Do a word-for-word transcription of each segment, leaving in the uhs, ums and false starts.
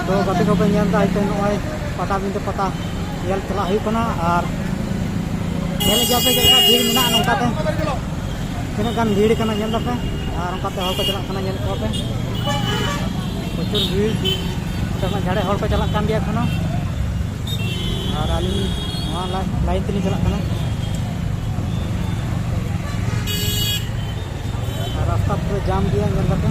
ᱛᱚ ᱜᱟᱛᱮ ᱠᱚᱯᱮ ᱧᱮᱞ ᱮᱫᱟ, ᱦᱤᱛᱚᱜ ᱱᱚᱜᱼᱚᱭ ᱯᱟᱴᱟᱵᱤᱸᱫᱷᱟᱹ ᱯᱟᱛᱟ ᱧᱮᱞ ᱪᱟᱞᱟᱜ ᱦᱩᱭᱩᱜ ᱠᱟᱱᱟ᱾ ᱟᱨ ᱧᱮᱞ ᱜᱮᱭᱟᱯᱮ ᱪᱮᱫ ᱞᱮᱠᱟ ᱵᱷᱤᱲ ᱢᱮᱱᱟᱜᱼᱟ, ᱱᱚᱝᱠᱟ ᱛᱮ ᱛᱤᱱᱟᱹᱜ ᱜᱟᱱ ᱵᱷᱤᱲ ᱠᱟᱱᱟ ᱧᱮᱞ ᱫᱟᱯᱮ᱾ ᱟᱨ ᱚᱱᱠᱟᱛᱮ ᱦᱚᱲ ᱠᱚ ᱪᱟᱞᱟᱜ ᱠᱟᱱᱟ, ᱧᱮᱞ ᱠᱚᱣᱟ ᱯᱮ ᱯᱨᱚᱪᱩᱨ ᱵᱷᱤᱲ᱾ ᱚᱸᱰᱮ ᱠᱷᱚᱱᱟᱜ ᱡᱷᱟᱲᱮ ᱦᱚᱲ ᱠᱚ ᱪᱟᱞᱟᱜ ᱠᱟᱱ ᱜᱮᱭᱟ ᱮᱠᱷᱚᱱᱳ᱾ ᱟᱨ ᱟᱹᱞᱤᱧ ᱱᱚᱣᱟ ᱞᱟ- ᱞᱟᱭᱤᱱ ᱛᱮᱞᱤᱧ ᱪᱟᱞᱟᱜ ᱠᱟᱱᱟ᱾ ᱟᱨ ᱨᱟᱥᱛᱟ ᱯᱩᱨᱟᱹ ᱡᱟᱢ ᱜᱮᱭᱟ, ᱧᱮᱞ ᱫᱟᱯᱮ᱾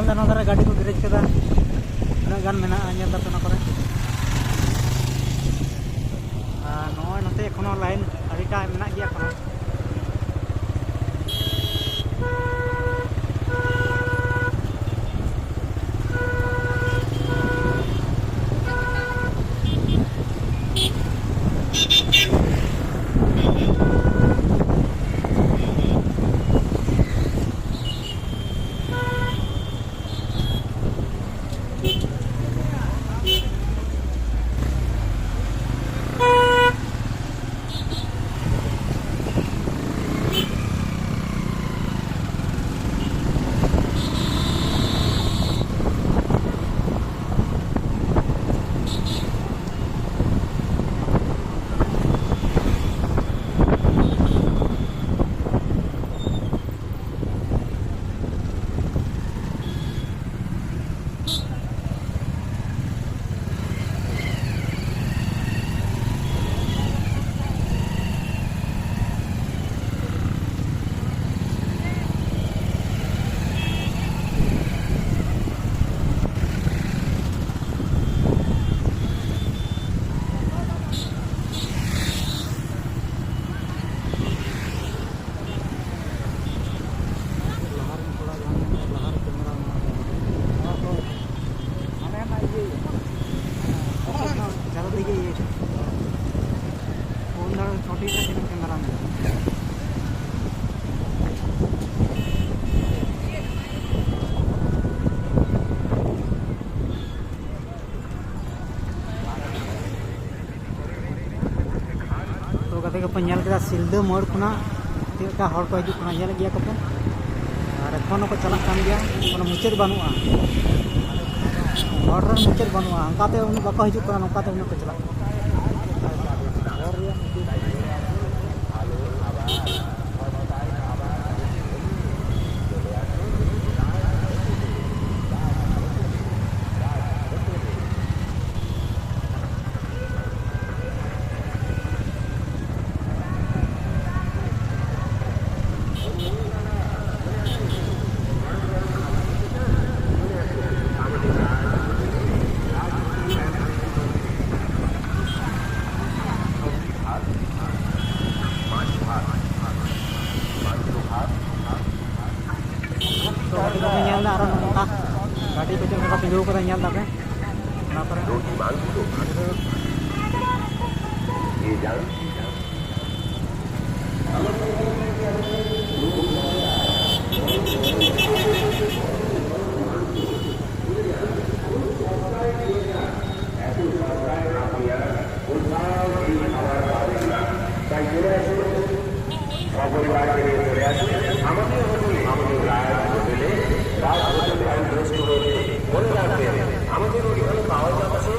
ᱱᱚᱣᱟ ᱫᱷᱟᱨᱮ ᱜᱟᱹᱰᱤ ᱠᱚ ᱜᱮᱨᱮᱡᱽ ᱠᱟᱫᱟ, ᱛᱤᱱᱟᱹᱜ ᱜᱟᱱ ᱢᱮᱱᱟᱜᱼᱟ ᱧᱮᱞ ᱫᱟᱯᱮ ᱚᱱᱟ ᱠᱚᱨᱮ᱾ ᱟᱨ ᱱᱚᱜᱼᱚᱭ ᱱᱚᱛᱮ ᱮᱠᱷᱚᱱᱳ ᱞᱟᱭᱤᱱ ᱟᱹᱰᱤᱴᱟ ᱢᱮᱱᱟᱜ ᱜᱮᱭᱟ ᱮᱠᱷᱚᱱᱳ᱾ ᱞᱟᱦᱟ ᱨᱮᱱ ᱠᱚᱲᱟ ᱡᱟᱦᱟᱸ ᱢᱮᱱᱟᱭᱟ, ᱞᱟᱦᱟ ᱨᱮ ᱠᱮᱢᱮᱨᱟ ᱢᱮᱱᱟᱜ ᱛᱟᱭᱟ᱾ ᱱᱚᱣᱟ ᱠᱚ ᱦᱟᱱᱮ ᱦᱟᱱᱟ ᱤᱭᱟᱹ, ᱡᱟᱦᱟᱸ ᱛᱮᱜᱮ ᱤᱭᱟᱹ, ᱯᱷᱳᱱ ᱫᱚ ᱪᱷᱚᱴᱤ ᱨᱮ ᱛᱤᱱᱟᱹᱜ ᱠᱮᱢᱮᱨᱟ ᱢᱮᱱᱟᱜᱼᱟ᱾ ᱛᱚ ᱜᱟᱛᱮ ᱠᱚᱯᱮ ᱧᱮᱞ ᱠᱮᱫᱟ, ᱥᱤᱞᱫᱟᱹ ᱢᱳᱲ ᱠᱷᱚᱱᱟᱜ ᱪᱮᱫ ᱞᱮᱠᱟ ᱦᱚᱲ ᱠᱚ ᱦᱤᱡᱩᱜ ᱠᱟᱱᱟ, ᱧᱮᱞᱮᱫ ᱜᱮᱭᱟ ᱠᱚᱯᱮ᱾ ᱟᱨ ᱮᱠᱷᱚᱱ ᱦᱚᱸᱠᱚ ᱪᱟᱞᱟᱜ ᱠᱟᱱ ᱜᱮᱭᱟ, ᱠᱳᱱᱳ ᱢᱩᱪᱟᱹᱫ ᱵᱟᱹᱱᱩᱜᱼᱟ᱾ ᱦᱚᱲ ᱨᱮᱱ ᱢᱩᱪᱟᱹᱫ ᱵᱟᱹᱱᱩᱜᱼᱟ, ᱚᱱᱠᱟᱛᱮ ᱩᱱᱟᱹᱜ ᱵᱟᱠᱚ ᱦᱤᱡᱩᱜ ᱠᱟᱱᱟ, ᱱᱚᱝᱠᱟᱛᱮ ᱩᱱᱟᱹᱜ ᱠᱚ ᱪᱟᱞᱟᱜ ᱠᱟᱱᱟ᱾ ᱪᱮᱫ ᱠᱚ ᱪᱮᱫ ᱞᱮᱠᱟ ᱠᱚ ᱛᱤᱸᱜᱩ ᱠᱟᱫᱟ ᱧᱮᱞ ᱫᱟᱯᱮ ᱚᱱᱟ ᱠᱚᱨᱮ᱾ সপরিবার ফিরে চলে আসি। আমাদের হোটেলে, আমাদের রাজ হোটেলে রাজ হোটেল অ্যান্ড রেস্টুরেন্টে। মনে রাখবেন, আমাদের এখানে পাওয়া যাচ্ছে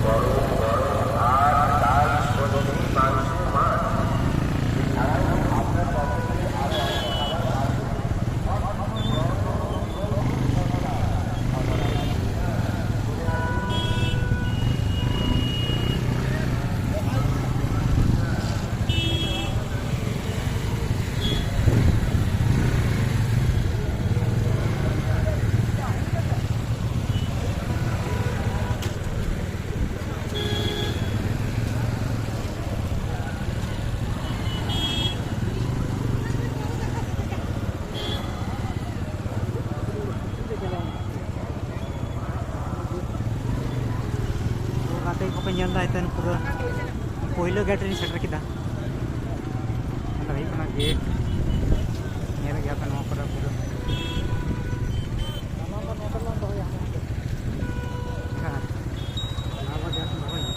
গরম গরম ভাত, ডাল, সবজি, মাংস, মাছ। এছাড়াও আপনার পছন্দের আরও অনেক খাবার আছে। ᱜᱟᱛᱮ ᱠᱚᱯᱮ ᱧᱮᱞ ᱫᱟ, ᱮᱛᱮᱱ ᱯᱩᱨᱟᱹ ᱯᱳᱭᱞᱳ ᱜᱮᱴ ᱨᱤᱧ ᱥᱮᱴᱮᱨ ᱠᱮᱫᱟ᱾ ᱱᱚᱸᱰᱮ ᱦᱩᱭᱩᱜ ᱠᱟᱱᱟ ᱜᱮᱴ, ᱧᱮᱞ ᱜᱮᱭᱟ ᱯᱮ ᱱᱚᱣᱟ ᱠᱚᱨᱮ ᱯᱩᱨᱟᱹ᱾ ᱦᱮᱸ, ᱱᱚᱣᱟ ᱫᱚ ᱜᱮᱴ ᱫᱚᱦᱚᱭ ᱢᱮ᱾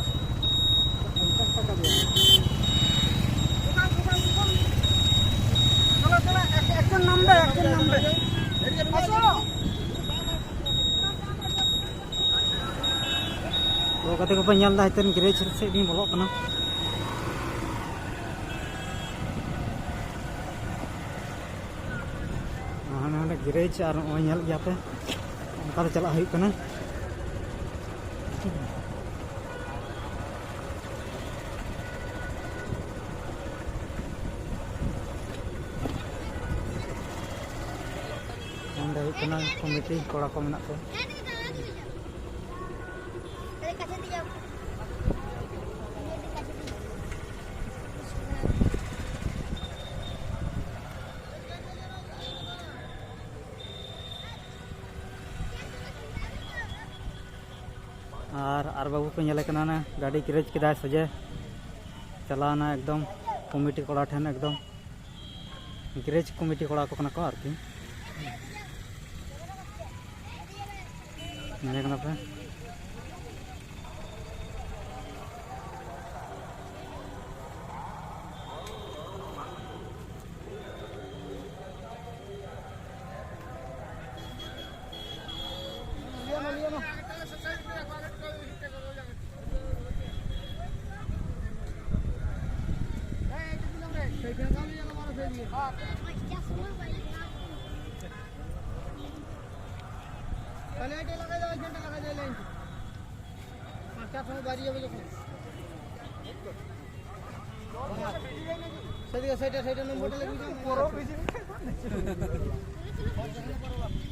ᱛᱚ, ᱜᱟᱛᱮ ᱠᱚᱯᱮ ᱧᱮᱞ ᱫᱟ, ᱦᱟᱱᱛᱮ ᱜᱮᱨᱮᱡᱽ ᱥᱮᱫ ᱤᱧ ᱵᱚᱞᱚᱜ ᱠᱟᱱᱟ᱾ ᱦᱟᱱᱮ ᱦᱟᱸᱰᱮ ᱜᱮᱨᱮᱡᱽ, ᱟᱨ ᱱᱚᱜᱼᱚᱭ ᱧᱮᱞ ᱜᱮᱭᱟ ᱯᱮ, ᱚᱱᱠᱟ ᱛᱮ ᱪᱟᱞᱟᱜ ᱦᱩᱭᱩᱜ ᱠᱟᱱᱟ᱾ ᱱᱚᱸᱰᱮ ᱦᱩᱭᱩᱜ ᱠᱟᱱᱟ ᱠᱚᱢᱤᱴᱤ ᱠᱚᱲᱟ ᱠᱚ ᱢᱮᱱᱟᱜ ᱠᱚᱣᱟ᱾ ᱟᱨ ᱟᱨ ᱵᱟᱹᱵᱩ ᱯᱮ ᱧᱮᱞᱮ ᱠᱟᱱᱟ ᱱᱟ, ᱜᱟᱹᱰᱤ ᱜᱮᱨᱮᱡᱽ ᱠᱮᱫᱟᱭ ᱥᱚᱡᱷᱮ᱾ ᱪᱟᱞᱟᱣᱱᱟ ᱮᱠᱫᱚᱢ ᱠᱚᱢᱤᱴᱤ ᱠᱚᱲᱟ ᱴᱷᱮᱱ, ᱮᱠᱫᱚᱢ ᱜᱮᱨᱮᱡᱽ ᱠᱚᱢᱤᱴᱤ ᱠᱚᱲᱟ ᱠᱚ ᱠᱟᱱᱟ ᱠᱚ ᱟᱨᱠᱤ᱾ ᱧᱮᱞᱮ ᱠᱟᱱᱟ ᱯᱮ᱾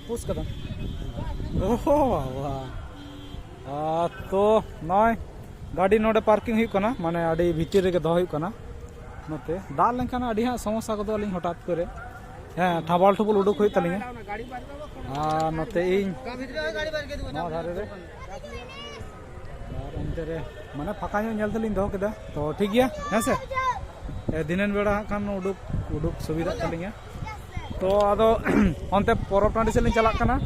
ᱯᱩᱥ ᱠᱟᱫᱟ᱾ ᱳᱦᱳ ᱵᱟᱵᱟ᱾ ᱟᱨ ᱛᱚ ᱱᱚᱜᱼᱚᱭ ᱜᱟᱹᱰᱤ ᱱᱚᱰᱮ ᱯᱟᱨᱠᱤᱝ ᱦᱩᱭᱩᱜ ᱠᱟᱱᱟ, ᱢᱟᱱᱮ ᱟᱹᱰᱤ ᱵᱷᱤᱛᱤᱨ ᱨᱮᱜᱮ ᱫᱚᱦᱚ ᱦᱩᱭᱩᱜ ᱠᱟᱱᱟ᱾ ᱱᱚᱛᱮ ᱫᱟᱜ ᱞᱮᱱᱠᱷᱟᱱ ᱟᱹᱰᱤ ᱦᱟᱸᱜ ᱥᱚᱢᱚᱥᱥᱟ ᱜᱚᱫᱚᱜ ᱟᱹᱞᱤᱧ ᱦᱚᱴᱟᱛ ᱠᱚᱨᱮ᱾ ᱦᱮᱸ, ᱴᱷᱟᱵᱟᱞ ᱴᱷᱩᱵᱩᱞ ᱩᱰᱩᱠ ᱦᱩᱭᱩᱜ ᱛᱟᱹᱞᱤᱧᱟ᱾ ᱟᱨ ᱱᱚᱛᱮ ᱤᱧ ᱱᱚᱣᱟ ᱫᱷᱟᱨᱮ ᱨᱮ, ᱟᱨ ᱚᱱᱛᱮ ᱨᱮ ᱢᱟᱱᱮ ᱯᱷᱟᱸᱠᱟ ᱧᱚᱜ ᱧᱮᱞ ᱛᱮᱞᱤᱧ ᱫᱚᱦᱚ ᱠᱮᱫᱟ᱾ ᱛᱚ ᱴᱷᱤᱠ ᱜᱮᱭᱟ, ᱦᱮᱸ ᱥᱮ? ᱮ, ᱫᱷᱤᱱᱟᱹᱱ ᱵᱮᱲᱟ ᱦᱟᱸᱜ ᱠᱷᱟᱱ ᱩᱰᱩᱠ, ᱩᱰᱩᱠ ᱥᱩᱵᱤᱫᱷᱟᱜ ᱛᱟᱹᱞᱤᱧᱟ᱾ ᱛᱚ ᱟᱫᱚ ᱚᱱᱛᱮ ᱯᱚᱨᱚᱵᱽ ᱴᱟᱺᱰᱤ ᱥᱮᱫ ᱞᱤᱧ ᱪᱟᱞᱟᱜ ᱠᱟᱱᱟ᱾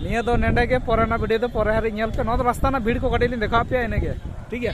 ᱱᱤᱭᱟᱹ ᱫᱚ ᱱᱮᱰᱮ ᱜᱮ, ᱯᱚᱨᱮ ᱨᱮᱱᱟᱜ ᱵᱷᱤᱰᱤᱭᱳ ᱫᱚ ᱯᱚᱨᱮ ᱦᱟᱸᱜ ᱧᱮᱞ ᱯᱮ᱾ ᱱᱚᱣᱟ ᱫᱚ ᱨᱟᱥᱛᱟ ᱨᱮᱱᱟᱜ ᱵᱷᱤᱲ ᱠᱚ ᱠᱟᱹᱴᱤᱡ ᱞᱤᱧ ᱫᱮᱠᱷᱟᱣ ᱯᱮᱭᱟ, ᱤᱱᱟᱹᱜᱮ᱾ ᱴᱷᱤᱠ ᱜᱮᱭᱟ?